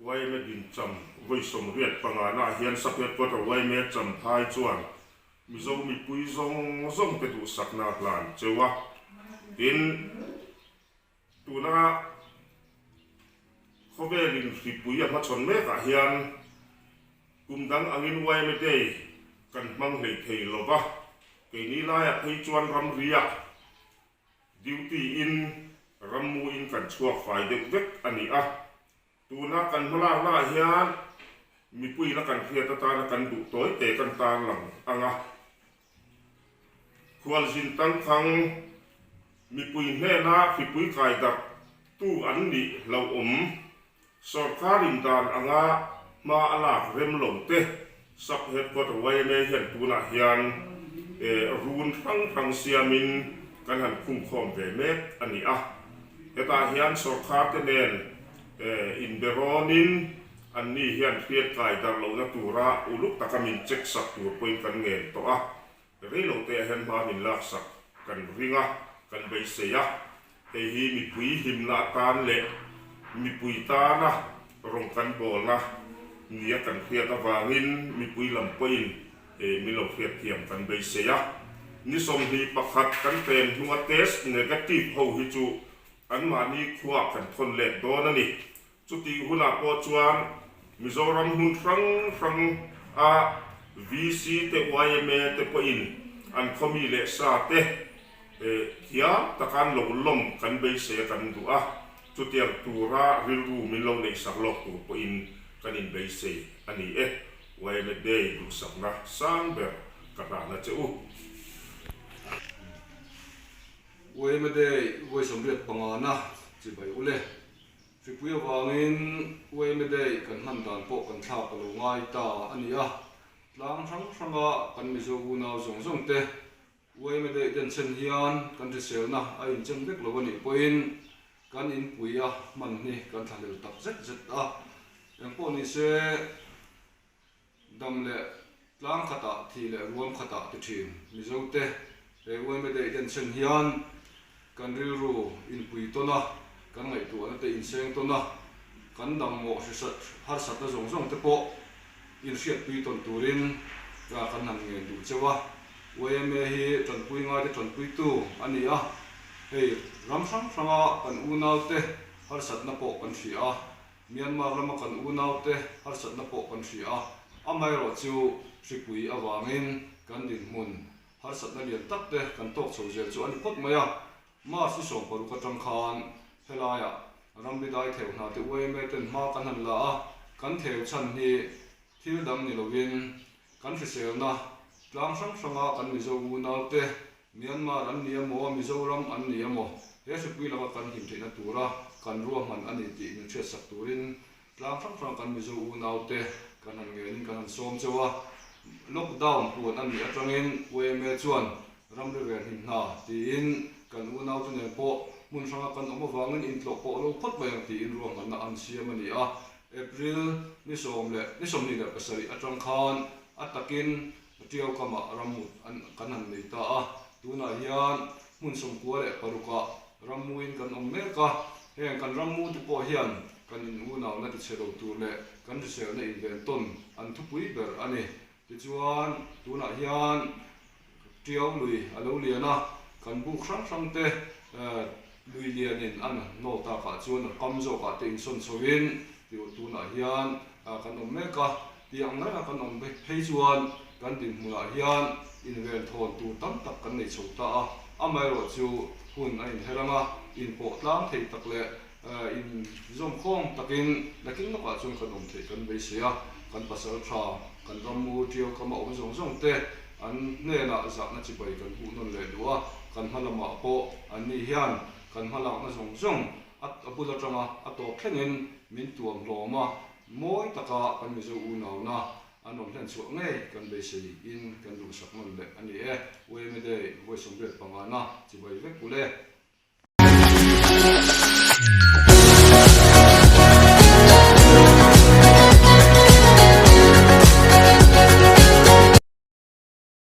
Yma dincham vawi 85 naah hian Sub Headquarter yma Champhai chuan Mizo mipui zawng zawng te duhsakna a hlan cheu a. Tin, tuna khawvelin hripui a hmachhawn mekah hian kum dang angin yma Day kan hmang hlei thei lo va, keini laiah phei chuan ramriah Duty in rammu in kan chhuak fai deuh vek a ni a, tuna kan hmalakna ah hian mipuiin a kan hriat atana kan duh tawi te kan tarlang ang a. Khualzin tangkhang mipui hnena hripui kai darh tu an nih hlauhawm Sawrkar in dan anga hma a lak rem lo te Sub Headquarter yma hian tunah hian run hrang hrang siamin kan han khungkhawm ve mek a ni a. Hetah hian sawrkar te nen inberawnin anni hian hriatkai darh lohna tura uluk taka min check sak tur pawhin kan ngen tawh a. Rei lo te ah hian hma min laksak kan ring a, kan beisei a. Hei hi mipui himna atan leh mipui tana rawng kan bawlna nia kan hriat avangin mipui lam pawhin min lo hriatthiam kan beisei a. Ni 21 kan pen hnua test negative ho hi chu anmahni khuaah kan thawn let dawn a ni. Chutih hunah pawh chuan Mizoram hmun hrang hrang a VC te yma te pawhin an khawmi leh sa te thiam taka an lo lawm kan beisei a kan duh a, chutiang tura rilru min lo neihsak lawk tur pawhin kan inbeisei a ni e. Yma Day duhsakna sang ber ka hlahna che u. Yma Day vawi 85 chibai ule. Hripui avangin yma Day kan hman dan pawh kan thlak a lo ngai ta a ni a, tlang hrang hranga kan Mizo unau zawng zawng te yma Day denchhen hian kan hriselna a inchen vek lo a nih pawhin kan inpui a hman hi kan thlahlel tak zet zet a, engpawh ni se Dam leh tlang khatah thi leh ruam khatah ti thin Mizo te he yma Day denchhen hian kan rilru inpui tawn a, kan ngaihtuahna te inseng tawn a, kan dam mawh hrisat harsatna zawng zawng te pawh inhriatpui tawn turin kan han ngen duh cheu a. Yma hi tanpui ngaite tanpuitu a ni a, hei ram hrang hranga kan unaute harsatna pawh kan hria a, Myanmar lama kan unaute harsatna pawh kan hria a, amaherawh chu hripui avangin kan dinhmun harsatna lian tak te kan tawk chho zel chu a ni phawt mai a. March ni 16 atang khan helaiah ramri dai theu hna te yma ten hma kan han la a, kan theu chhan hi thil dang ni lovin kan hriselna tlang hrang hranga kan Mizo unaute Myanmar an ni emaw, Mizoram an ni emaw, he hripui laka kan him theihna tura kan ruahman a ni tih min hriatsak turin tlang hrang hrang kan Mizo unaute kan han ngenin kan han sawm cheu a. Lockdown puan a nih atangin yma chuan ramri ven him hna tiin kan unaute nen pawh hmun hranga kan awm avangin intlawh pawh lo phawt mai ang tiin ruahmanna an siam a ni a. April ni sawm leh ni 27 atang khan a takin Tiau kamah rammut an kan han nei ta a, tunah hian hmun 96 ah rammuin kan awm mek a, heng kan rammu te pawh hian kan in unauna ti chhe lo tur leh kan hriselna inven tawn an thupui ber a ni. Tichuan tunah hian Tiau lui a lo lian a, kan buk hrang hrang te lui lianin an hnawl takah chuan a kam zawkah te insawn chhoin tunah hian kan awm mek a. Tih ang renga kan awm phei chuan kan dinhmunah hian inven thawn tur tam tak kan nei chho ta a, amaherawh chu hun a inher ang a, inpawh tlang thei tak leh inzawmkhawm takin nakin lawkah chuan kan awm theih kan beisei a, kan pasal tha, kan rammu tiau kama awm zawng zawng te an hnenah zahna chibai kan hmuh nawn leh duh a, kan hma lamah pawh anni hian kan hmalakna zawng zawng a bul atanga a tawp thlengin min tuam hlawm a. Mawi taka kan Mizo unauna an rawn hlen chhuah ngei kan beisei in kan duhsak nawn leh a ni e. Yma Day vawi 85 na chibai vek ule.